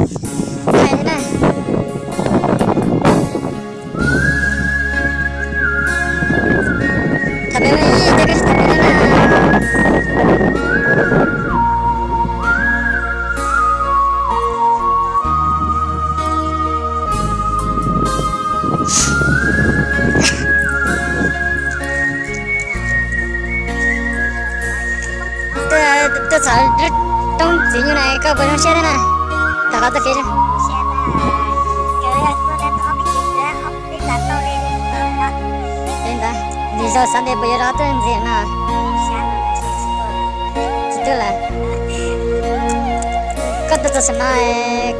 Hais li na. Tham peb ua ib co koj tsis tham peb na. Tuaj txog lub roob txiv nyuj na koj puas zoo siab thiab na? Tom qab tuaj kev li ntawd, nws zaum xav tias puas yuav rov tuaj ntxiv no. Tsis tuaj lawm. Koj tuaj txog saum no,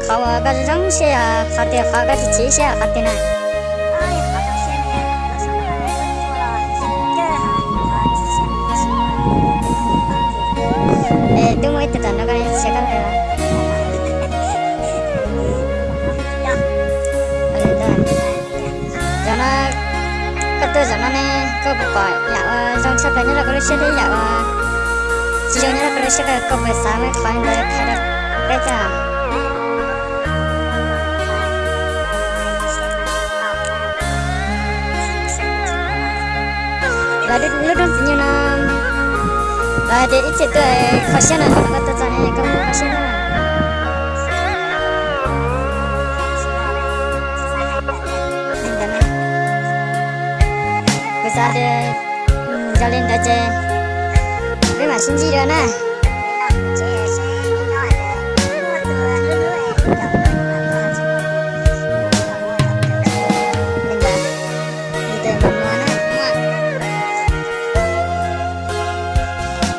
qhov uas koj zoo siab yog qhov twg, qhov koj tsis chim siab qhov twg na? Es twb muaj ib tug tom no koj tsis koj los. Zaum no koj tuaj zaum no ne, koj puas pom yam uas zoo tshaj plaws nyob rau koj lub siab thiab yam uas tsis zoo nyob rau koj lub siab, koj puas xav muaj qhov ntawd qhia rau peb tau? Los lub roob txiv nyuj no, los hais tias ib txhia tuaj kho siab no, koj tuaj txog ne koj kho siab thiab. Kuv xav tias yog li ntawd ces peb mam sib ntsib dua na.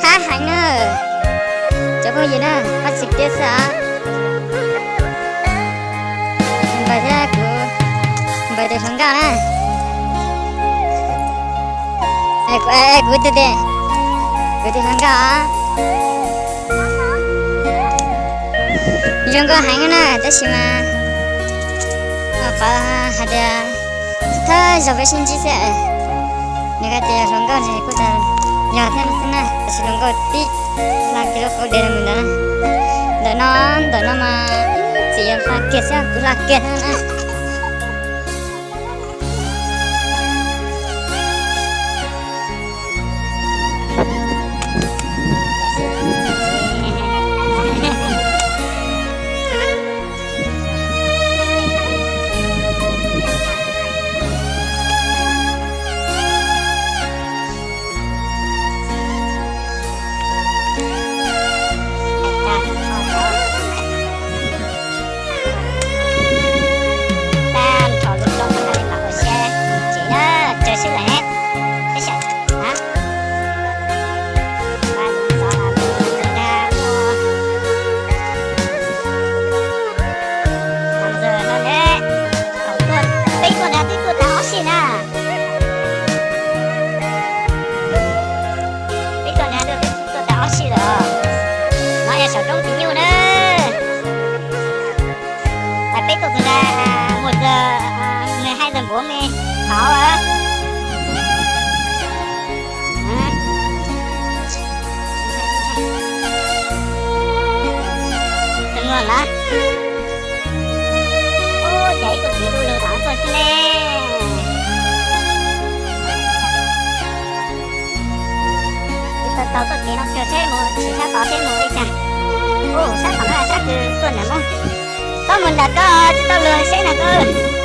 Hab heev na, cov phooj ywg na, pab txhawb tiab xwb os. Npawg thiab kuv, npawg tus hluas nkauj na. Kuv tus, kuv tus hluas nkauj os. Zoo nkauj heev na, tab sis mas qhov hais tias thawj zaug peb sib ntsib xwb. Nws hais tias hluas nkauj nws kuj tas yog thiab xwb na, tab sis hluas nkauj tib la kiag lub qub deg mus ntawd. Ntawm no, ntawm no mas txiv yog hla kiag xwb, kuv hla kiag thiab na. Tag nrho lub roob no mam ua siab tsev na, tsawg siab lawm ne. Peb xyaum na. Peb tuaj nrad twb tuaj tag ob sij na. Peb tuaj nrad twb tuaj tag ob sij lawm. No yog saum roob txiv nyuj na. Peb tuaj txog nrad mus txog mười hai giờ bốn mươi sáu. Tus muag lawm. Ub, cas ib tug txiv du lug tom no tuaj xwb ne. Tsis tau tau tuaj kev no kawg, seb mus tsis sab tod seb mus li cas. Ub, sab tom no sab kws tuaj ntawm Hmoob. Koj mus ntawm koj tsis tau lug seb na koj.